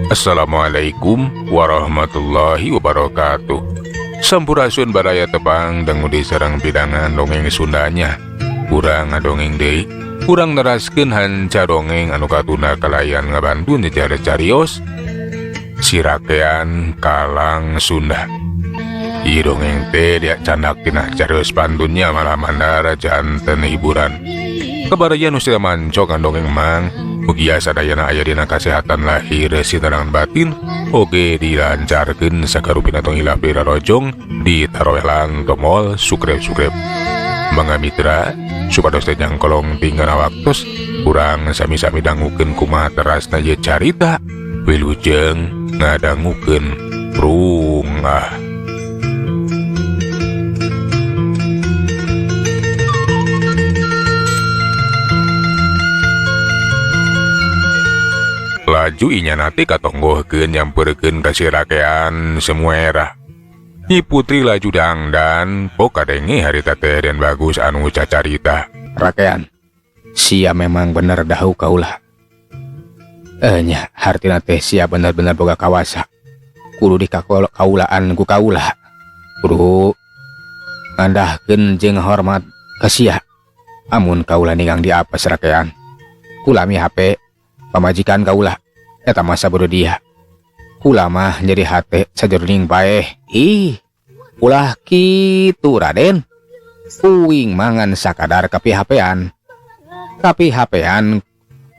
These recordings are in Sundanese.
Assalamualaikum warahmatullahi wabarakatuh. Sampurasun baraya tepang dangu di sareng pidangan dongeng Sundanya. Urang ngadongeng deui, urang neraskeun hanca dongeng anu katunda kalayan ngabantu nyejar carios Sirakean Kalang Sunda. Ieu dongeng teh dia candak tina carios pantunnya malah mandar janten hiburan. Kabaraya nu sia mancong dongeng mang mugia sadayana aya dina kasehatan lahir sinarang batin oge dilancarkeun sagarupina tong hilap dirarojong di tarowelan tomol sukrep-sukrep. Mangga mitra supados teh nyangkolong tinggal waktos urang sami-sami dangukeun kumaha terasna ieu carita wilujeng ngadangukeun rungah. Laju inyana teh katonggohkeun nyamperkeun ka sirakean semua era. Nyi Putri laju dangdan pok kadenge harita teh Den Bagus anu cacarita. Rakean, sia memang bener dahu kaulah. Nya hartina teh sia bener-bener boga kawasa. Kudu dikaulaan ku kaulah. Kudu ngandahkeun jeung hormat ka sia. Amun kaulah ningang di apes rakean. Kulami HP pamajikan kaulah eta masa bodoh dia. Kula mah nyeri hate sajroning paeh. Ih, ulah kitu Raden. Uing mangan sakadar kapihapean. Kapihapean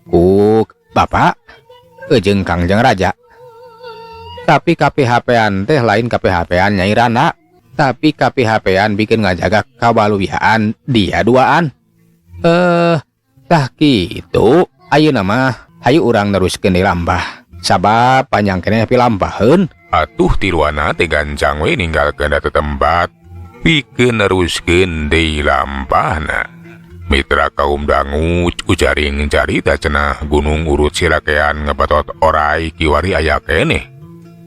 ku bapak jeung Kangjeng Raja. Tapi kapihapean teh lain kapihapean Nyai Rana, tapi kapihapean bikin ngajaga kabaluyaan dia duaan. Tah kitu ayeuna mah hayu urang neruskeun di lampah. Sabab panjang keneh pilampaheun. Atuh tiluana teh gancang we ninggalkeun eta tempat pikeun neruskeun deui lampahna. Mitra kaum dangu ujaring carita cenah gunung urut sirakean ngebetot orai kiwari aya keneh.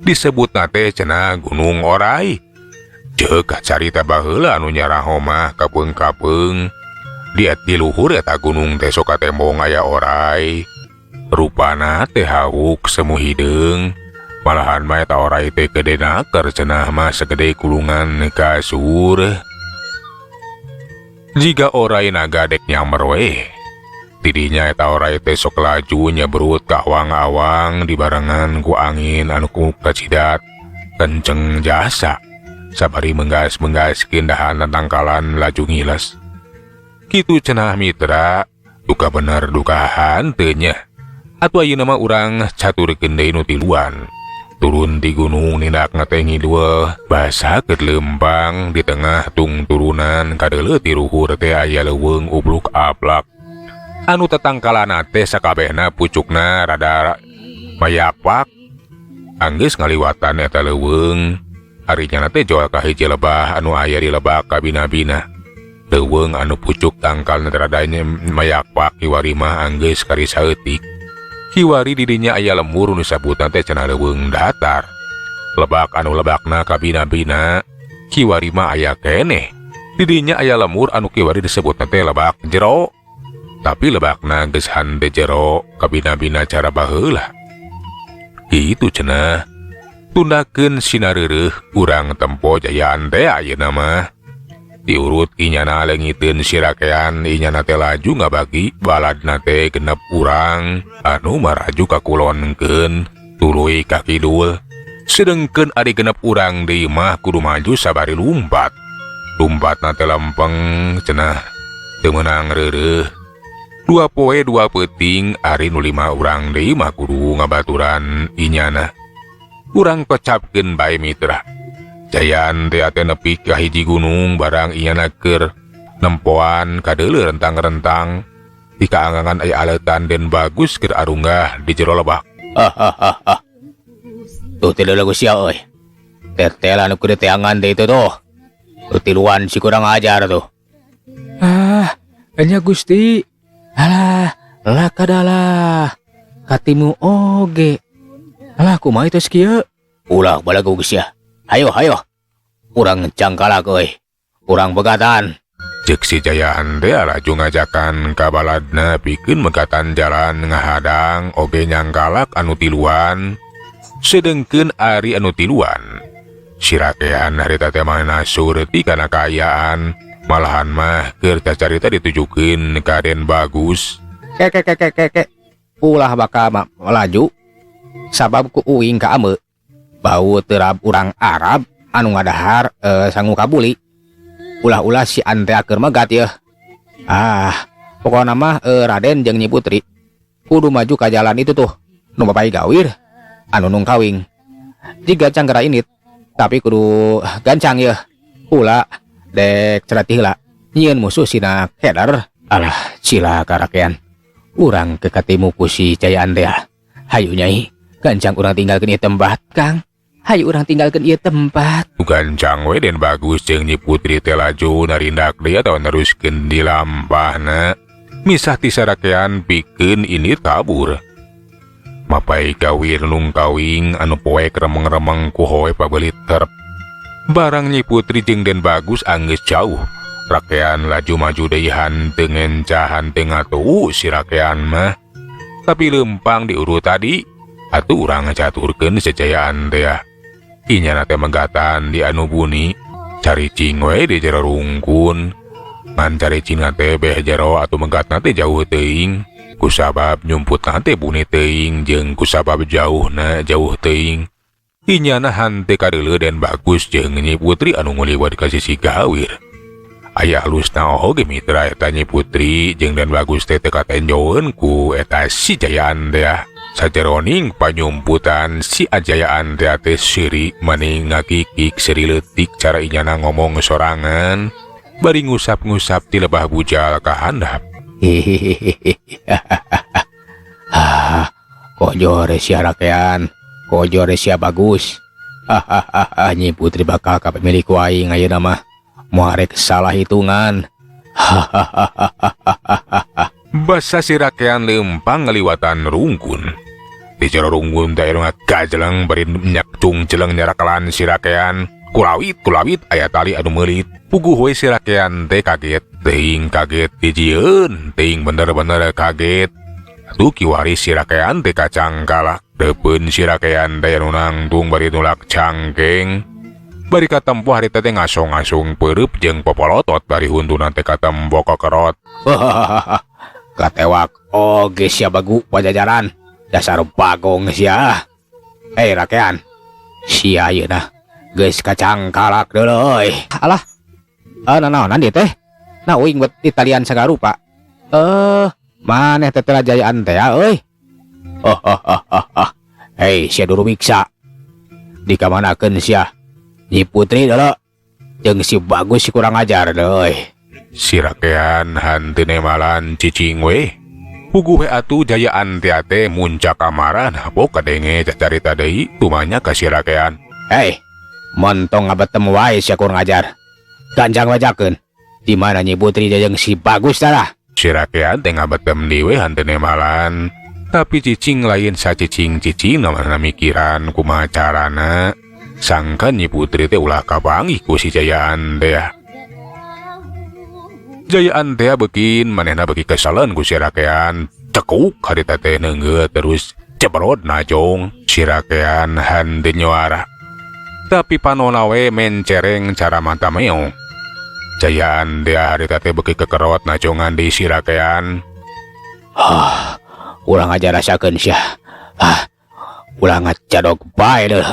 Disebutna teh cenah gunung orai. Ceuk carita baheula anu nyaraho mah kapeung-kapeung. Diet di luhur eta gunung teh sok katembong aya orai. Rupana teh hawuk semu hideung. Malahan mah eta orai teh gede naker cenah mah segede kulungan kasur. Jiga orai naga dek nyamber weh. Tidinya eta orai teh sok laju nyebrut ka awang-awang dibarengan ku angin anu ku kacidat kenceng jasa. Sabari menggas-menggaskeun dahan tangkalan laju ngiles. Kitu cenah mitra, duka bener duka hanteu nya. Atuh ayeuna mah urang caturkeun deui nu tiluan. Turun di gunung nindak teh ngidul, basa keur lempang di tengah tung turunan kadeuleu ti luhur teh aya leuweung ubluk aplak. Anu tetangkalana teh sakabehna pucukna rada mayapak. Anggeus ngaliwatan eta leuweung, ari nyana teh jual ka hiji lebah anu aya di lebak kabina-bina. Leuweung anu pucuk tangkalna rada mayapak kiwari mah anggeus kari saeutik. Kiwari didinya aya lemur nu sabutan teh cenah leuweung datar. Lebak anu lebakna kabina-bina, kiwari mah aya keneh. Didinya aya lemur anu kiwari disebutna teh lebak jero. Tapi lebakna geus hante jero kabina-bina cara baheula. Kitu cenah. Tundakeun sinareureuh urang tempo jayaan teh ayeuna mah. Diurut inyana leungiteun sirakean inyana teh laju ngabagi baladna teh genep urang anu maraju ka kulonkeun tuluy ka kidul. Sedengkeun ari genep urang deui mah kudu maju sabari lumpat. Lumpatna teh lempeng cenah teu meunang reureuh. 2 poe 2 peuting ari nu 5 urang deui mah kudu ngabaturan inyana. Urang kocapkeun bae mitra. Jayan teh ate nepi ka hiji gunung barang inyana keur nempoan kadeuleu rentang-rentang. Di kaangangan aya aleutan Den Bagus keur arunggah di jero lebak. Tuh teh lagu sia euy. Tetelan nu kudu teangan teh itu tuh. Tuh tiluan si kurang ajar tuh. Ah, nya Gusti. Alah, lakadalah. Katimu oge. Alah, kumaha itu kieu? Ulah balagu geus ya. Hayo, hayo. Urang cangkalak euy. Urang begatan. Ceuk si Jayaan teh laju ngajakan ka baladna pikeun megatan jalan ngahadang oge nyangkalak anu tiluan. Sedengkeun ari anu tiluan, si rakean harita teh manehna surti kana kaayaan, malahan mah keur cacarita ditujukeun ka Den Bagus. Ke ke ke ke ke ke. Ulah bakal laju sabab ku uing ka ame. Bau terap urang Arab anu ngadahar sangu kabuli. Ulah-ulah si ante keur megat yeuh. Ah, pokona mah Raden jeung Nyi Putri kudu maju ka jalan itu tuh. Nu bapai gawir anu nungkawing. Jiga canggara init, tapi kudu gancang yeuh. Ulah dek ceratih heula nyieun musuh sina keder. Alah, cilaka rakean. Urang ke katimu ku si Jayaan teh. Hayu Nyai, gancang urang tinggalkeun ieu tempat, Kang. Hayu urang tinggalkeun ieu tempat. Gancang we Den Bagus jeung Nyi Putri teh laju narindak deui atawa neruskeun di lampahna. Misah ti sarakean pikeun ini kabur. Mapai gawir nungkawing anu poek remeng-remeng ku hoe pabelit terep. Barang Nyi Putri jeung Den Bagus anggeus jauh. Rakean laju maju deui hanteu ngenca hanteu ngatuh si rakean mah. Tapi lempang diurut tadi, atuh urang ngacaturkeun sejayaan teh. Inyana teh megatan di anu buni, caricing we di jero rungkun. Ngan caricing teh beh jero atuh megatna teh jauh teuing. Kusabab nyumputna teh buni teuing jeung kusabab jauhna jauh teuing. Inyana hanteu kadeuleu Den Bagus jeung Nyi Putri anu nguliwat ka sisi gawir. Aya halusna oge mitra eta Nyi Putri jeung Den Bagus teh teu katenjoeun ku eta si Jayaan teh. Sajeroning panyumputan si Ajayaan teh teh seuri maning ngakikik seuri leutik cara inyana ngomong sorangan bari ngusap-ngusap ti lebah bujal ka handap. Hihihihi. Ah, kojor sia rakean, kojor sia Bagus. Hahaha, Nyi Putri bakal ka pemilik ku aing ayeuna mah. Moal rek salah hitungan. Hahaha. Basa si rakean lempang ngaliwatan rungkun. Di jero rungkun teh anu ngagajeleng bari minyak cungceleng nyarakalan si rakean. Kulawit kulawit aya tali anu meulit. Puguh we si rakean teh kaget. Teuing kaget dijieun, teuing bener-bener kaget. Atuh kiwari si rakean teh kacangkalak. Deupeun si rakean teh anu nangtung bari nulak cangkeng. Bari katempo harita teh ngasong-ngasong peureub jeung popolotot bari huntuna teh katempo kokerot. Katewak oge sia bagu pajajaran. Dasar bagong sia. Rakean. Sia ayeuna geus kacangkalak deuleu euy. Alah. Nanaonan dieu teh? Nah uing buat Italian sagarupa. Maneh teh Jayaan teh euy. Oh, oh, oh, oh, oh. Hei, sia durumiksa. Dikamanakeun sia? Nyi Putri deuleu jeung si Bagus si kurang ajar deui. Si rakean hanteu nemalan cicing we. Puguh we atuh Jayaan teh teh muncak amarah bok kadenge cacarita deui tumanya ka si rakean. Hei, montong ngabetem wae sia kurang ajar. Ganjang wajakeun. Di mana Nyi Putri jeung si Bagus tah? Si rakean teh ngabetem deui we hanteu nemalan. Tapi cicing lain sacicing-cicing namana mikiran kumaha carana. Sangka Nyi Putri teh ulah kapanggih ku si Jayaan teh. Jayaan teh beukin manehna beuki kesaleun ku si rakean. Cekuk harita teh neunggeut terus cebrot najong. Si rakean hanteu nyuara. Tapi panona we mencereng cara mata meong. Jayaan teh harita teh beuki kekerot najongan di si rakean. Ah, urang aja rasakeun sia. Ah, ulah ngacadog bae deuh.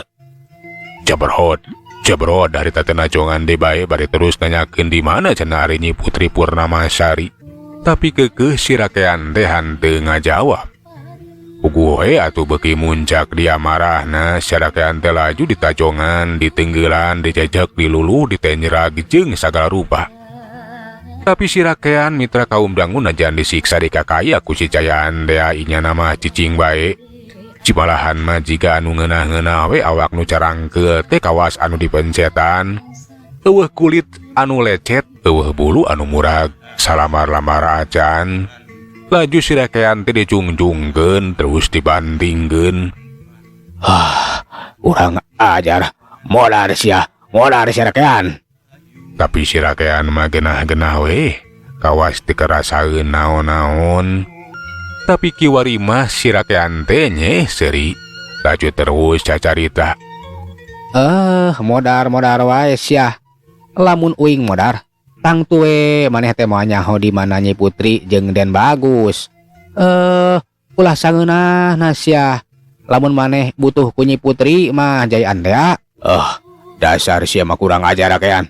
Jebrot, jebrot dari tete najongan di bae bari terus nanyakeun di mana cenah ari Nyi Putri Purnamasari. Tapi keukeuh si rakean teh hanteu ngajawab. Puguh we atuh beuki muncak dia marahna si rakean teh laju ditajongan, ditenggelan, dijejek, diluluh, ditenjerag jeung sagala rupa. Tapi si rakean mitra kaum dangun najan disiksa di kakaya ku si Jayaan teh inyana mah cicing bae. Cibalahan mah jiga anu ngeunah-ngeunah we awak nu carangkeul teh kawas anu dipencetan. Eueuh kulit anu lecet, eueuh bulu anu murag, salamar-lamar acan. Laju si rakean teh dicungjungkeun terus dibantingkeun. Ah, urang ajar, modar sia rakean. Tapi si rakean mah genah-genah we, kawas teu karasaeun naon-naon. Tapi kiwari mah si rakean teh nyeh seuri. Laju terus cacarita. Modar-modar wae sia. Lamun uing modar, tangtu we maneh teh moal nyaho di mana Nyi Putri jeung Den Bagus. Ulah sangeunahna sia. Lamun maneh butuh ku Nyi Putri mah jayaan teh. Dasar sia mah kurang ajar rakean.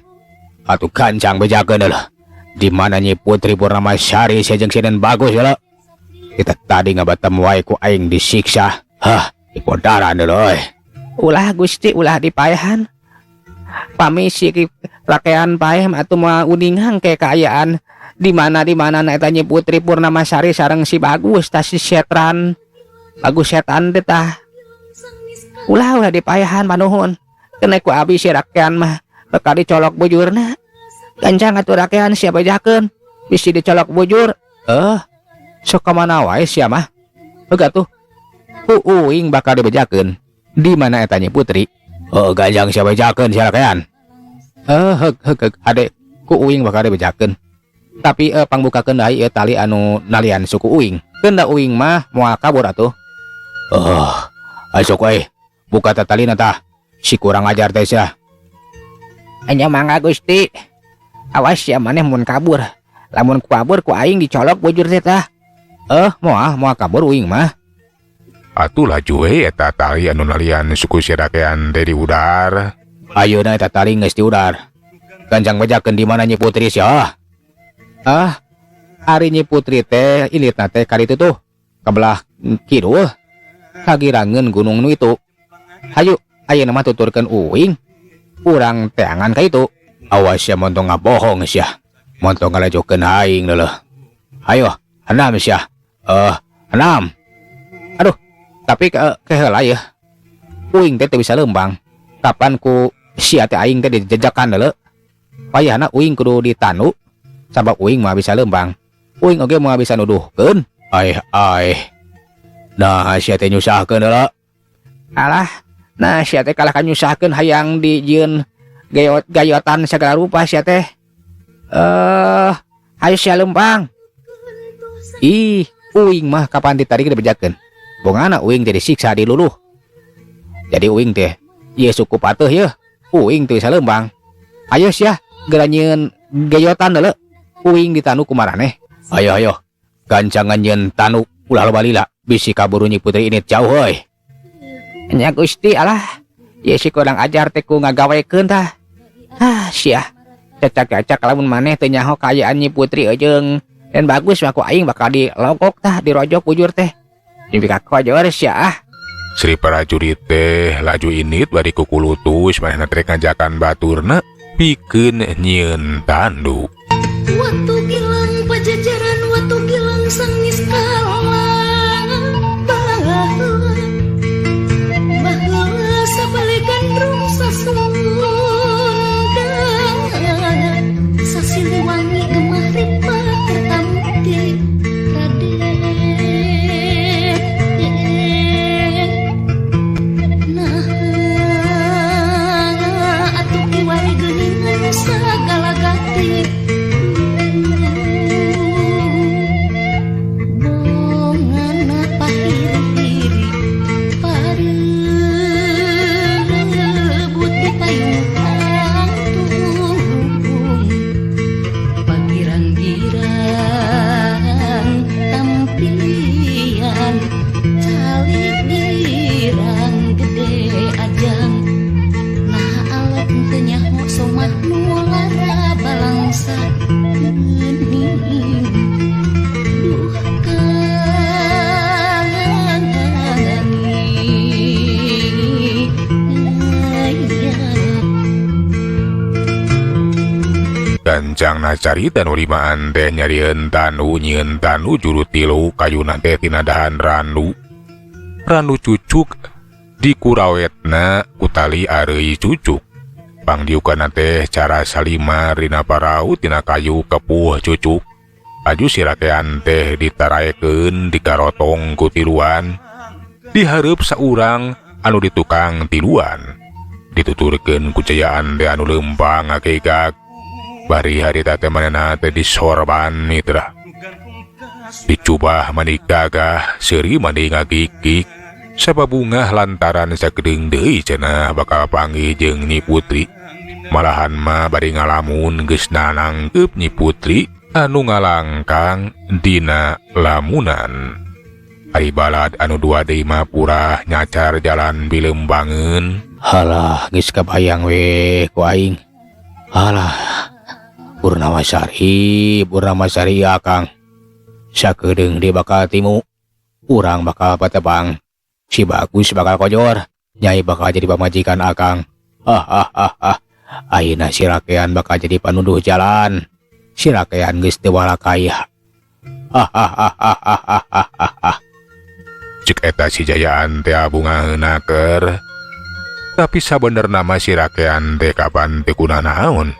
Atuh gancang bejakeun leuh. Di mana Nyi Putri Purnamasari sia jeung si Den Bagus leuh. Kita tadi ngabatem wae ku aing disiksa. Hah, dipodaran leuh euy. Ulah Gusti, ulah dipaehan. Pami si rakean paeh mah atuh moal uningang ke kaayaan di mana di mana na eta Nyi Putri Purnamasari sareng si Bagus tah si setran. Bagus setan teh tah. Ulah ulah dipaehan manuhun. Kena ku abi si rakean mah bakal dicolok bujurna. Gancang atuh rakean sia bejakeun. Bisi dicolok bujur. Sok ka mana wae sia mah. Heug atuh. Ku uing bakal dibejakeun. Di mana eta Nyi Putri? Oh, ganjang sia bejakeun sia rakean. Heug heug heug ade ku uing bakal dibejakeun. Tapi pangbukakeun deui ieu tali anu nalian suku uing. Keun da uing mah moal kabur atuh. Asok euy. Buka ta talina tah. Si kurang ajar teh sia. Anya mangga Gusti. Awas sia maneh mun kabur. Lamun kabur ku aing dicolok bujur teh tah. Moal kabur uing mah. Atuh laju we eta tali anu nalian suku si rakean teh diudar. Ayeuna eta tali geus diudar. Gancang bejakeun di mana Nyi Putri sia? Ari Nyi Putri teh ilitna teh ka ditu tuh. Ka belah kidul. Kagirangeun gunung nu itu. Hayu, ayeuna mah tuturkeun uing. Urang teangan ka itu. Awas sia montong ngabohong sia. Montong ngalajokeun aing leuh. Hayo, enam sia. Enam. Aduh, tapi ke heula yeuh. Uing teh teu bisa leumpang. Kapan ku sia teh aing teh dijejakan leuh. Wayahna uing kudu ditanu. Sabab uing mah bisa leumpang. Uing oge moal bisa nuduhkeun. Aih, aih. Nah, sia teh nyusahkeun leuh. Alah, nah sia teh kalah ka nyusahkeun hayang dijieun gayotan segala rupa sia teh. Hayu sia leumpang. Ih, uing mah kapan ditarik dibejakeun. Bongana uing teh disiksa diluluh. Jadi uing teh ieu suku patuh yeuh. Uing teu bisa leumpang. Ayo sia geura nyieun gayotan leuh. Uing ditanu ku maraneh. Ayo ayo. Gancangan nyieun tanu ulah loba lila bisi kaburu Nyi Putri ini jauh euy. Nya Gusti alah. Ieu si kurang ajar teh ku ngagawekeun tah. Ah sia. Cacak-cacak lamun maneh teu nyaho kaayaan Nyi Putri jeung Dan Bagus mah ku aing bakal dilogok tah dirojok bujur teh. Mimpi kakojor sia ah. Sri prajurit teh laju init bari kukulutus manehna teh ngajakan baturna pikeun nyieun tandu. Watu gilang pajajaran watu gilang sangis kalang baheula baheula sabalik gandrung sasunda sasiliwangi gemah ripah kertamukti Raden nah atuh kiwari geuningan sagala gati bongana pahiri-hiri parebut di payung kangtung pagirang-girang tampian calik girang gede ajang nah alot teu nyaho somah nu lara balangsa geuning duh Gancangna carita nu limaan teh nyarieun tanu nyieun tanu juru tilu kayuna teh tina dahan randu. Randu cucuk dikurawetna ku tali areuy cucuk. Pangdiukanna teh cara salimar dina parau tina kayu kepuh cucuk. Aju si rakean teh ditaraekeun dikarotong ku tiluan. Dihareup saurang anu ditukang tiluan. Dituturkeun ku jayaan teh anu leumpang ngakekak. Bari harita teh manehna teh disorban mitra. Dicubah mani gagah, seuri mani ngagigig. Sababungah lantaran sakedeung deui cenah bakal panggih jeung Nyi Putri. Malahan mah bari ngalamun geus nanangkeup Nyi Putri anu ngalangkang dina lamunan. Ari balad anu dua deui mah purah nyacar jalan bileumbangeun. Halah geus kabayang we ku aing. Halah Purnamasari, Purnamasari akang. Sakedeung deui bakal timu, urang bakal patepang. Si Bagus bakal kojor, Nyai bakal jadi pamajikan akang. Ah ah ah ah. Ayeuna si rakean bakal jadi panuduh jalan. Si rakean geus teu walakaya. Ah ah ah ah ah ah ah ah ah. Cek eta si Jayaan teh bungaheuna keur. Tapi sabenerna mah si rakean teh kapan teu kunanaon.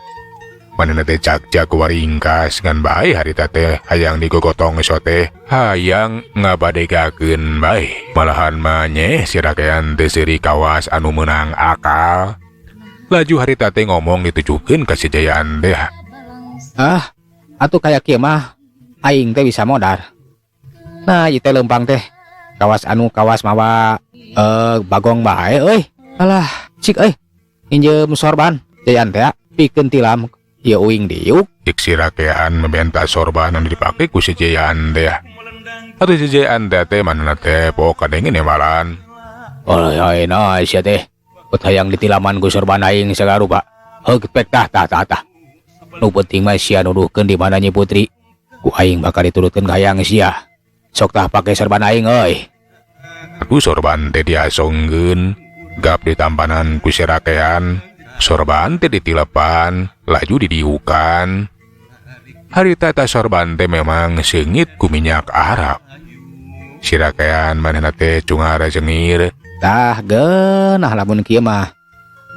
Manehna teh cag-cag waringkas ngan bae harita teh hayang digogotong sote, hayang ngabadegakeun bae. Malahan mah nyeh si rakean teh seuri kawas anu meunang akal. Laju harita teh ngomong ditujukeun ka si Jayaan teh. Ah, atuh kaya kieu mah aing teh bisa modar. Nah, ieu teh leumpang teh kawas anu kawas mawa bagong bae euy. Alah, cik euy. Injeum sorban Jayaan teh pikeun tilam ieu uing diuk. Cik si rakean mementa sorban anu dipake ku si Jayaan teh. Atuh si Jayaan teh teh manehna teh pok kadengin emalan. Oh, ayeuna sia teh. Pet hayang ditilaman ku sorban aing sagarupa. Heug pek tah tah tah tah. Nu penting mah sia nuduhkeun di mana Nyi Putri. Ku aing bakal diturutkeun ka hayang sia. Sok tah pake sorban aing euy. Atuh sorban teh diasongkeun, gap ditampanan ku si rakean. Sorban teh ditilepan, laju didiukan. Harita eta sorban teh memang seungit ku minyak Arab. Si rakean manehna teh cungar cengir. Tah geunah lamun kieu mah.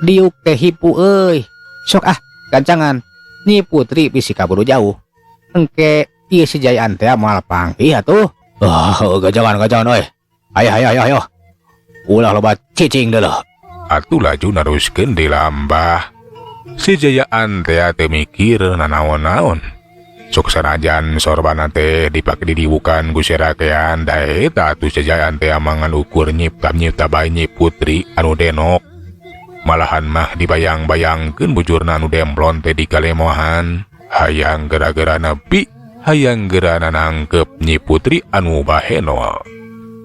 Diuk teh hipu euy. Sok ah, gancangan. Nyi Putri bisi kaburu jauh. Engke ieu si Jayaan teh moal panggih atuh. Ah, gancangan gancangan euy. Ayo ayo ayo ayo. Ulah loba cicing deuleuh. Atuh laju naruskeun di lambah. Si Jayaan teh teu mikir nanaon-naon. Sok sanajan sorbana teh dipake didiwukan ku si rakean da eta atuh si Jayaan teh mangan ukur nyipta-nyipta bae Nyi Putri anu denok. Malahan mah dibayang-bayangkeun bujurna anu demplon teh digalemohan. Hayang gara-gara nepi, hayang gerana nangkep Nyi Putri anu bahenol.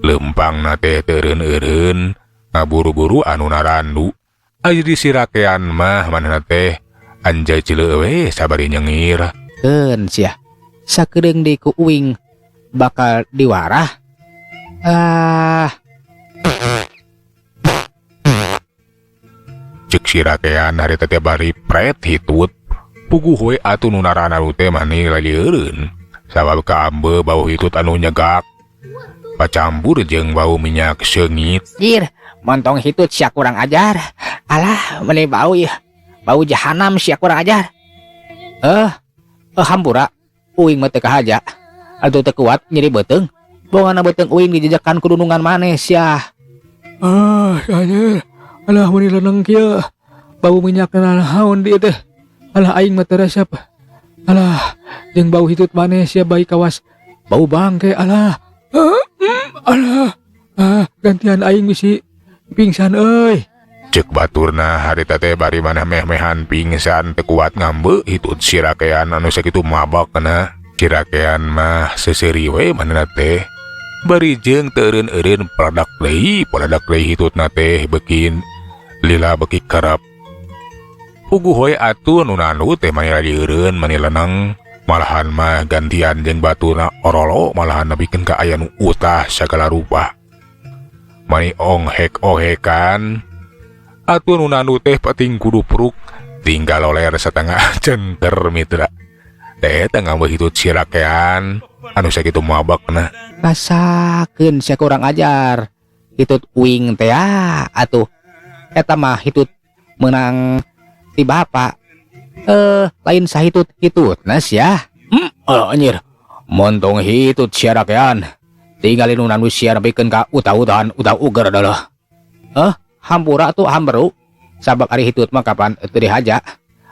Lempangna teh teureun-eureun, ngaburu-buru anu narandu. Ari si rakean mah manehna teh anjay cileuk we sabari nyengir. Keun sia. Sakedeung deui ku uing bakal diwarah. Ah. Cek si rakean harita teh bari pret hitut. Puguh we atuh nu narandu teh mani laliereun. Sabab kaambe bau hitut anu nyegak. Pacampur jeung bau minyak seungit. Jir, montong hitut sia kurang ajar. Alah, meni bau ieu. Bau jahanam sia kurang ajar. Hampura, uing mah teu kahaja. Atuh teu kuat nyeri beuteung. Bongana beuteung uing dijejekan ku dunungan maneh sia. Ah, anjir. Alah meni leneng kieu. Bau minyak naon dieu teh. Alah aing mah teu resep. Alah, jeung bau hitut maneh sia bae kawas. Bau bangke alah. Alah, gantian aing bisi pingsan euy. Cek baturna harita teh bari maneh meh-mehan pingsan teu kuat ngambe hitut si rakean anu sakitu mabok kana. Si rakean mah seseuri we manehna teh. Bari jeung teureun-eureun peledak deui hitutna teh beuki lila beuki kerep. Puguh we atuh nu nanu teh mani laliereun mani leneng. Malahan mah gantian jeung baturna orolo malahan nepikeun ka aya nu utah sagala rupa. Mani onghek-onghekan. Atuh nu nanu teh penting kudu pruk tinggal oler setengah cengker mitra. Teh tengah hitut si rakean anu sakitu mabakna. Rasakeun sia kurang ajar. Hitut uing teh atuh. Eta mah hitut meunang ti bapa. Lain sahitut hitutna sia. Alah anjir. Montong hitut sia rakean. Tinggalin nu nanu sia nepikeun ka utah-utahan utah uger adalah. Hampura tuh hamberu. Sabab ari hitut mah kapan teu dihaja.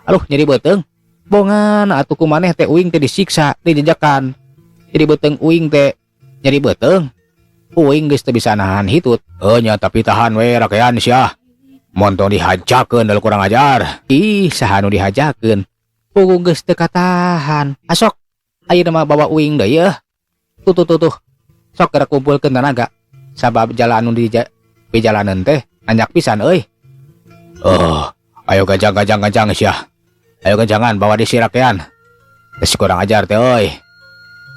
Aduh nyeri beuteung. Bongan atuh ku maneh teh uing teh disiksa, dijejekan. Jadi beuteung uing teh nyeri beuteung. Uing geus teu bisa nahan hitut. Heuh nya tapi tahan we rakean sia. Montong dihajakeun deuleu kurang ajar. Ih, saha nu dihajakeun? Puguh geus teu katahan. Asok, ayeuna mah bawa uing deui yeuh. Tuh tuh tuh tuh. Sok geura kumpulkeun tanaga. Sabab jalan nu di jalanan teh nanjak pisan euy. Oh, ayo gancang gancang gancang sia. Ayo gancangan bawa di si rakean. Geus kurang ajar teh euy.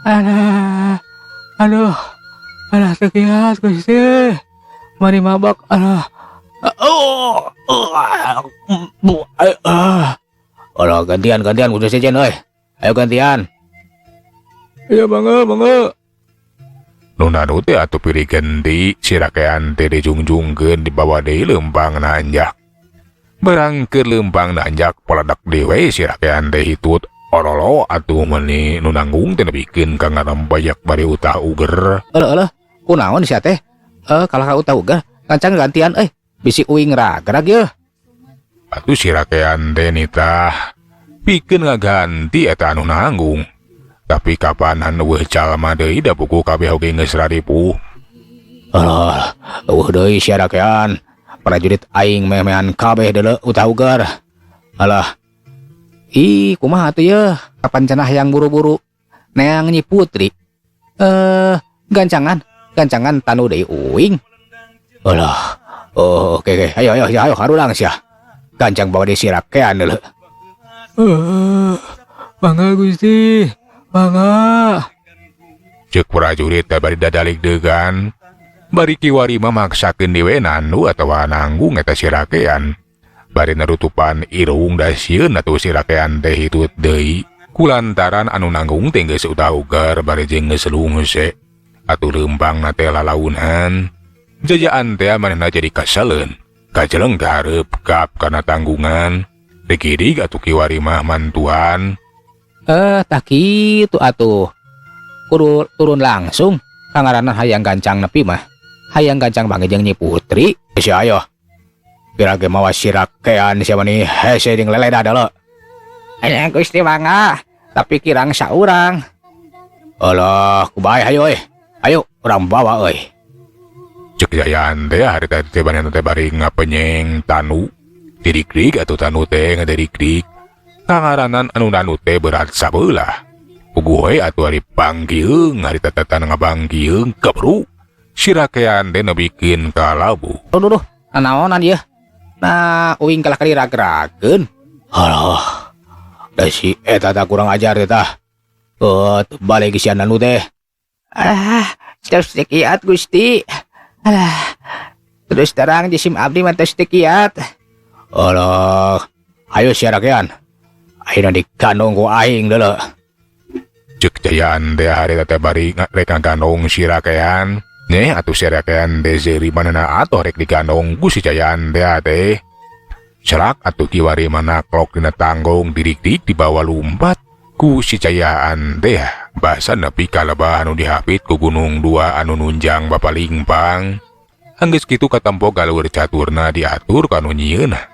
Alah, aduh, alah teu kiat Gusti. Mari mabok, alah. Oh, alah gantian gantian kudu sejen euy. Ayo gantian. Ya mangga mangga. Nu nanu teh atuh pilih ganti si rakean teh dijungjungkeun dibawa deui leumpang nanjak. Barang keur leumpang nanjak peledak deui we si rakean teh hitut. Orolo atuh meuni nu nanggung teh nepikeun ka ngarambayak bari utah uger. Eleuh eleuh, kunaon sia teh? Kalah ka utah uger, gancang gantian euy. Bisi uing ragrag yeuh. Atuh si rakean teh nitah pikeun ngaganti eta anu nanggung. Tapi kapanan eueuh jalma deui da buku kabeh oge geus raripuh. Alah, eueuh deui sia rakean. Prajurit aing meh-mehan kabeh deuleu utah uger. Alah. Ih, kumaha atuh yeuh? Kapan cenah yang buru-buru neang Nyi Putri? Gancangan, gancangan tanu deui uing. Alah. Oh, oke oke, ayo ayo ayo harurang sia. Gancang bawa di si rakean deuleu. Mangga Gusti, mangga. Ceuk prajurit teh bari dadalik degan. Bari kiwari mah maksakeun dewe nandu atawa nanggung eta si rakean. Bari narutupan irung da sieun atuh si rakean teh hitut deui. Kulantaran anu nanggung teh geus utah uger bari jeung geus lungse. Atuh leumpangna teh lalaunan. Jajaan teh manehna jadi kasaleun. Kajeleng ka hareup kap kana tanggungan. Dikidig atuh kiwari mah mantuan. Tah kitu atuh. Kudu turun langsung. Kangaranan hayang gancang nepi mah. Hayang gancang banget jeung Nyi Putri. Si ayo. Pira ge mawa si rakean sia mani hese jeung leleda deuleu. Aya Gusti mangga, tapi kirang saurang. Alah, kubae hayu euy. Ayo urang bawa euy. Ceuk jayaan teh harita teh manehna teh bari ngapenyeng tanu. Didik-dik atuh tanu teh ngaderik-dik. Kangaranan anu nanu teh berat sabelah. Puguh we atuh ari panggiung harita teh tanah ngabanggiung kebru. Si rakean teh nebikeun ka labu. Aduh, duh, nanaonan ieu? Nah, uing kalah kali ragrageun. Alah, da si eta tah kurang ajar teh tah. Balik si anu teh. Alah, terus kiat Gusti. Alah, terus terang jisim abdi mah tos kiat. Alah, ayo si rakean. Ayeuna digandong ku aing deuleu. Ceuk jayaan teh harita teh bari rek ngagandong si rakean. Neh atuh si rakean teh seuri manehna atuh rek digandong ku si jayaan teh teh. Serak atuh kiwari mana klok dina tanggung dirik-dik dibawa lumpat ku si jayaan teh. Basa nepi ka lebah anu dihapit ku gunung dua anu nunjang bapalingpang. Anggeus kitu katempo galur caturna diatur ka nu nyieunna.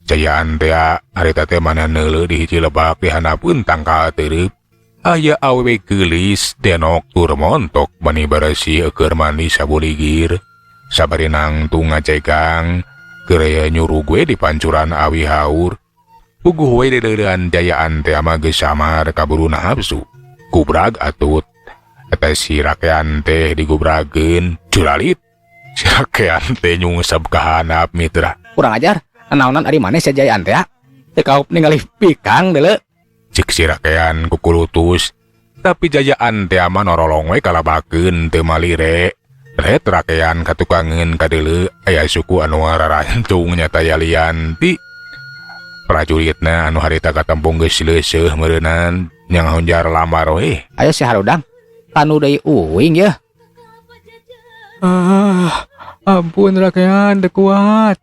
Jayaan teh harita teh mana neuleuh di hiji lebak di handapeun tangkal teureub. Aya awewe geulis denok tur montok mani beresih keur mandi sabuligir. Sabari nangtung ngacegang keur nyurug we di pancuran awi haur. Puguh we deuleuan jayaan teh mah geus samar kaburu nafsu. Gubrag atut. Eta si rakean teh digubrageun curalit. Si rakean teh nyungsep ka handap mitra. Kurang ajar, nanaonan ari maneh sia jayaan teh? Teu kaup ningali bikang deuleu. Cik si rakean kukulutus, tapi jayaan teh mah norolong we kalabakeun teu malire. Ret rakean katukangeun kadeuleu aya suku anu rarancung nyata yalianti. Prajuritna anu harita katempung geus leuseeh meureunan nya ngahonjar lamar we. Ayo si harudang, tanu deui uing yeuh. Ah, ampun rakean teu kuat.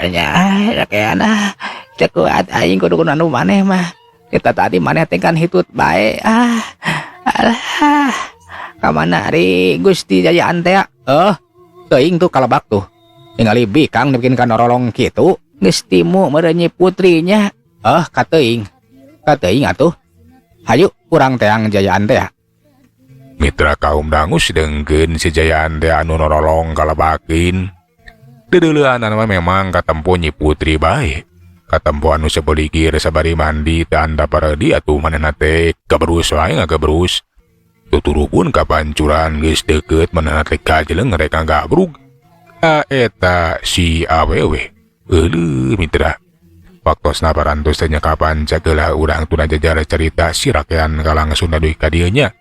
Nya rakean ah, teu kuat aing kudu kudu anu maneh mah. Kita tadi maneh teh kan hitut bae. Ah, alah. Ka mana ari Gusti Jayaan teh? Teuing tuh kalebak tuh. Ningali bikang dibikin ka norolong kitu. Geus timu meureun Nyi Putrinya. Kateuing. Kateuing atuh. Hayu urang teang Jayaan teh. Mitra kaum dangu sedengkeun si Jayaan teh anu norolong kalabakin. Deudeuleunana mah memang katempo Nyi Putri bae. Katempo anu sebeligir sabari mandi teu anda pareudi atuh manehna teh kaberus wae ngagebrus. Tuturu pun kapancuran geus deukeut manehna teh kajeleng rek ngagabrug. Ka eta si awewe. Euleuh mitra. Waktosna parantos teh nya kapan cagelah urang tuna jajar carita si Rakean Kalang Sunda deui ka dieu nya.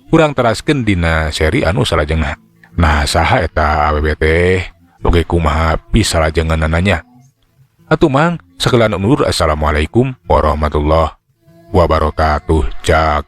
Urang teraskeun dina seri anu salajengna. Nah, saha eta awewe teh? Oge kumaha pisalajengeunana nya? Atuh mang, sakelan undur, assalamualaikum warahmatullahi wabarakatuh. Cak.